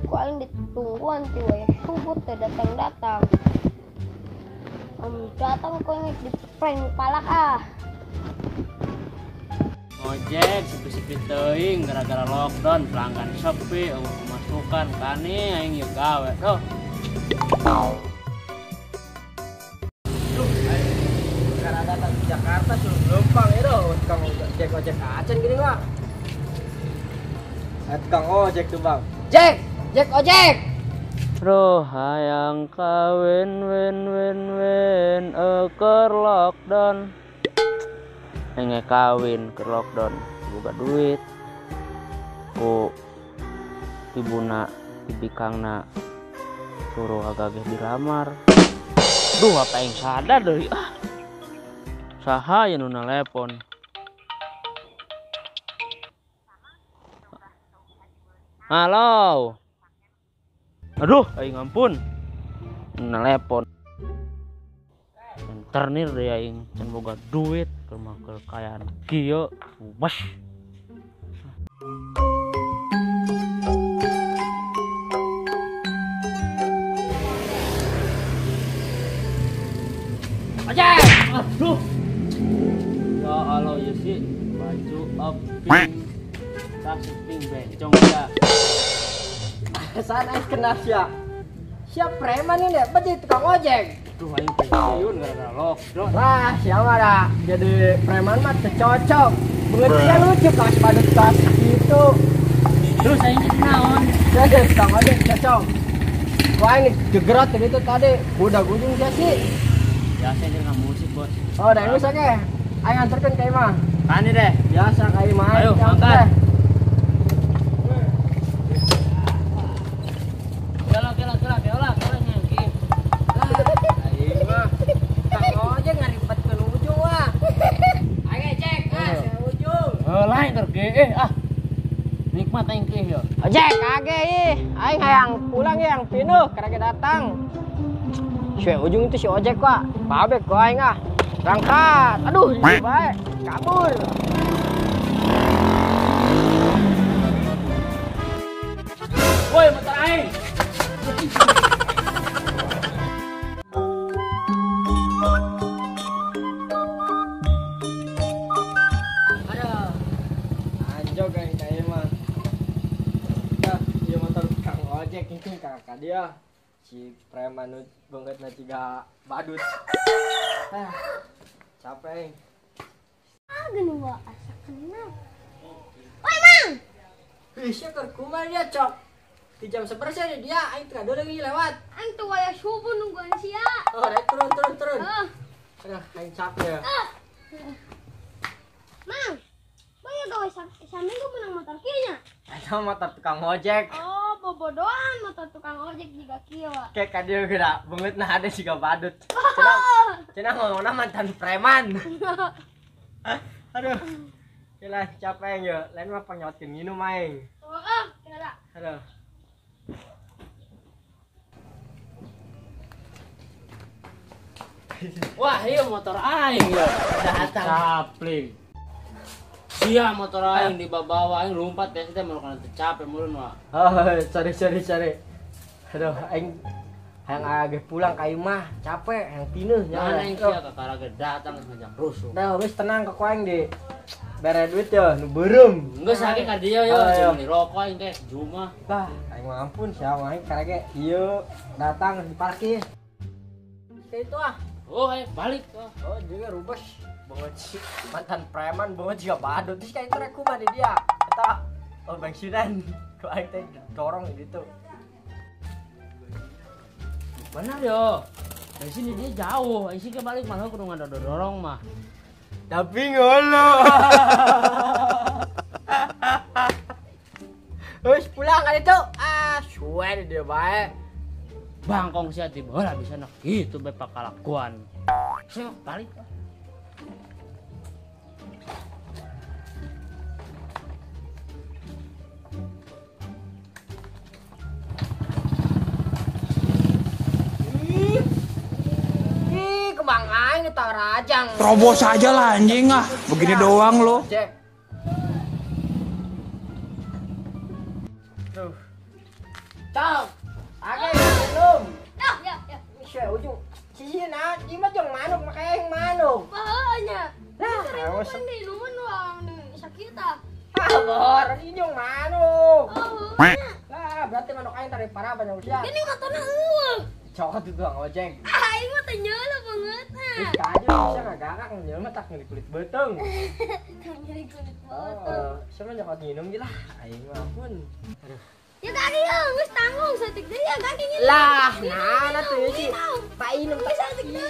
Ku aing ditungguan ti wayah subuh teu datang-datang. Datang ku aing diprank palak ah. Ojek sepi-sepi teuing gara-gara lockdown, pelanggan sepi, eueuh pemasukan kani aing ieu gawe tuh. Duh, gara datang di Jakarta suruh lempang ya doh, tukang ojek acan gini mah. Tukang ojek tuh bang. Jek, jek ojek. Bro hayang kawin win win win keur lockdown. Aing kawin ke lockdown boga duit. Ku ibuna ibikangna suruh agak dilamar. Duh apa yang sadar deui ah. Saha ya nu nalepon. Halo. Aduh, aing ampun. Nelepon. Ternir deh aing can boga duit keur mah kekayaan kieu. Bas. Ojek. Aduh. Ya Allah ya sih baju pink. Tas pink bencong ya. Saat aing kenal sia. Siap preman ini deh, jadi tukang ojek. Duh aing pensiun gara-gara lockdown. Wah, siapa dah jadi preman mah cocok. Pengertian lucu kas badut kas gitu. Terus aing jadi naon? Jadi tukang ojek cocok. Wah ini gegerot itu tadi, udah ujung sia sih. Biasa jadi nggak musik bos. Oh, dah musik ya. Aing antarkan ke imah. Kani deh. Biasa ke imah. Ayo, angkat. Nikmat aing kieu yo. Ojek kage ih, aing hayang pulang ya yang pinuh karena datang. Si ujung itu si ojek kok. Babek kok aing ah. Berangkat. Aduh, baik. Kabur. Woi, motor aing. Aduh. Anjog aing ka ieu mah. Ieu motor tukang ojek ini kakak dia. Si preman banget na juga badut. Ah, capek. Ah, gini gua asa kenal. Oi, Mang. Ih, sia keur kumaha dia, Cok? Di jam seberapa dia? Aing teu ada lagi lewat. Aing tuh waya subuh nungguan sia. Oh, rek turun turun turun. Aduh, aing capek ya. Mang, baya gawe saminggu menang motor kieu nya? Eta motor tukang ojek. Oh, bobodohan motor tukang ojek juga kieu. Kayak kadieu geura beungeut nah ada siga badut. Cenah ngomongna mantan preman. Aduh. Gila capek ya. Lain mah pangnyaotkeun nginum aing. Heeh, kira. Aduh. Wah, ieu motor aing ya. Datang. Capling. Sia motor aing dibawa aing lompat ya teh mun kana teu capek meureun wa. Oh, sorry sorry sorry. Aduh, aing hayang age pulang ka imah, capek, hayang pinuh nya. Mana aing sia kakara ge datang ngajak rusuh. Nah, wis tenang ke aing di bere duit ya, nu beureum. Geus age ka dieu yo, jeung meuli rokok aing teh jumah. Lah, aing mah ampun sia aing karege ieu datang di parkir. Kayak itu ah. Oh, ayo balik. Oh, juga rubes. Banget sih mantan preman banget juga badut. Terus kayak itu rek kumaha di dia. Eta oh bensinan ku aing teh dorong gitu. Benar yo. Dari sini dia jauh. Aing sih ke balik malah kudu ngadorong mah. Tapi ngolo. Wis pulang kali itu. Ah, suwe dia bae. Bangkong sia tiba lah bisa nak gitu bae pakalakuan. Sio balik. Ih, kembang aing rajang. Terobos aja lah anjing ah. Begini doang lo. Cek. Tuh. Cok. Age belum. Ya, ya. Sia ujung. Sisi na, ieu mah jeung manuk make aing manuk. Bahaya. Lah, awas di nuhun urang di sakita. Ah, bor, ini jeung manuk. Oh. Lah, berarti manuk aing tarik parah banyak usia. Gini motorna eueuh. Cokot itu tukang ojek. Ah, aing mah teu nyeula banget. Ih, kaji bisa ngagakak nyeula mah tak nyeri kulit beuteung. Tak nyeri kulit beuteung. Oh, sama nyokot minum ge lah. Aing mah ampun. Aduh. Ya tadi ya, geus tanggung saeutik deui ya kaki nginum. Lah, nah tuh sih. Tak inum tak saeutik deui.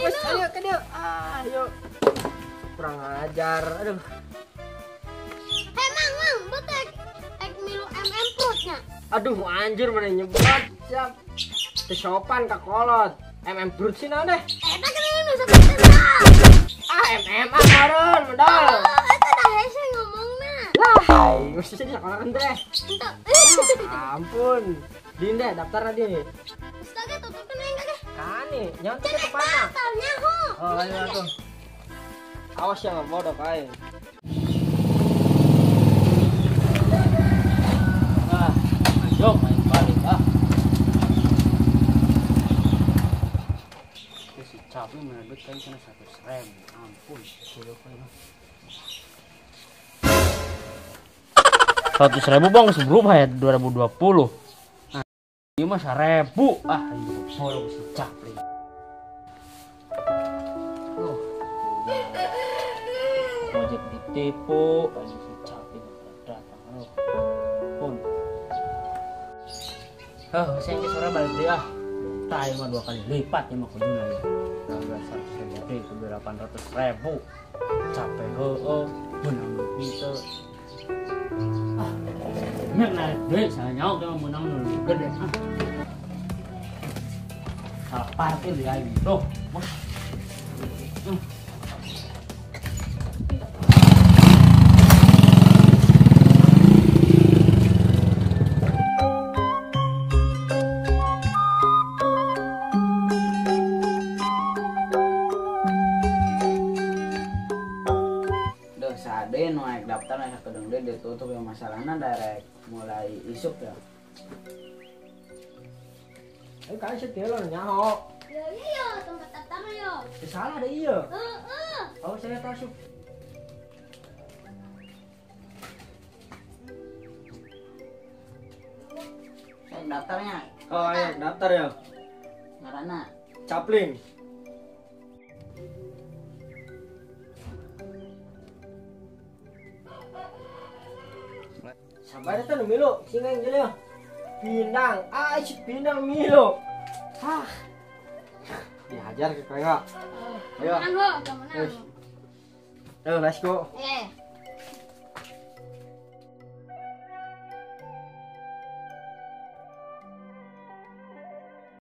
Wes ayo ke dieu. Ah, ayo. Kurang ajar. Aduh. Hei, Mang, Mang, betek ek milu MM perutnya. Aduh, anjir mana nyebut. Siap. Kesopan ka kolot. MM brut sih naon deh. Eta kan nu saeutik. Ah, MMA meureun, medal. Eta dah hese ngomongna. Lah, mesti di sekolah teh. Entah. Ampun. Dinda daftar nanti nih. Astaga, tutup kan aing kagak. Kani, nyontek ke depan. Daftarnya ho. Oh, ayo tuh. Awas ya nggak bodoh aing. Ah, anjok main balik ah. Si Capli mana duit kan kena 100.000. Ampun, bodoh aing. 100.000 bang sebelum ya 2020. Nah, ini mah 1.000. Ah, ini bodoh si Capli. Loh. Ojek ditipu, aduh si Capli datang. Aduh. Pun. Oh, saya ke sore balik deh ah. Tai mah 2 kali lipat ya mah kuduna ya. 100.000 deui kudu 800.000. Capek heueuh, meunang duit teu. Ah, narik duit saya nyawa mah meunang nu lebih gede. Ah. Salah parkir di aing tuh. Bos. Sade nu naik daftar naik kedeng deui ditutup ya masalahna direct mulai isuk ya. Ayo kan setia lo nyaho. Ya iya tempat daftar yo. Salah ada iya. Heeh. Oh saya tasuk. Saya daftarnya. Oh ayo daftar ya. Ngaranna Capling. Sabar itu milu, sing aing jeuleuh. Pinang, ah si Pinang milu. Hah. Dihajar ke kaya. Ayo. Menang ho, menang. Ayo, let's go. Eh.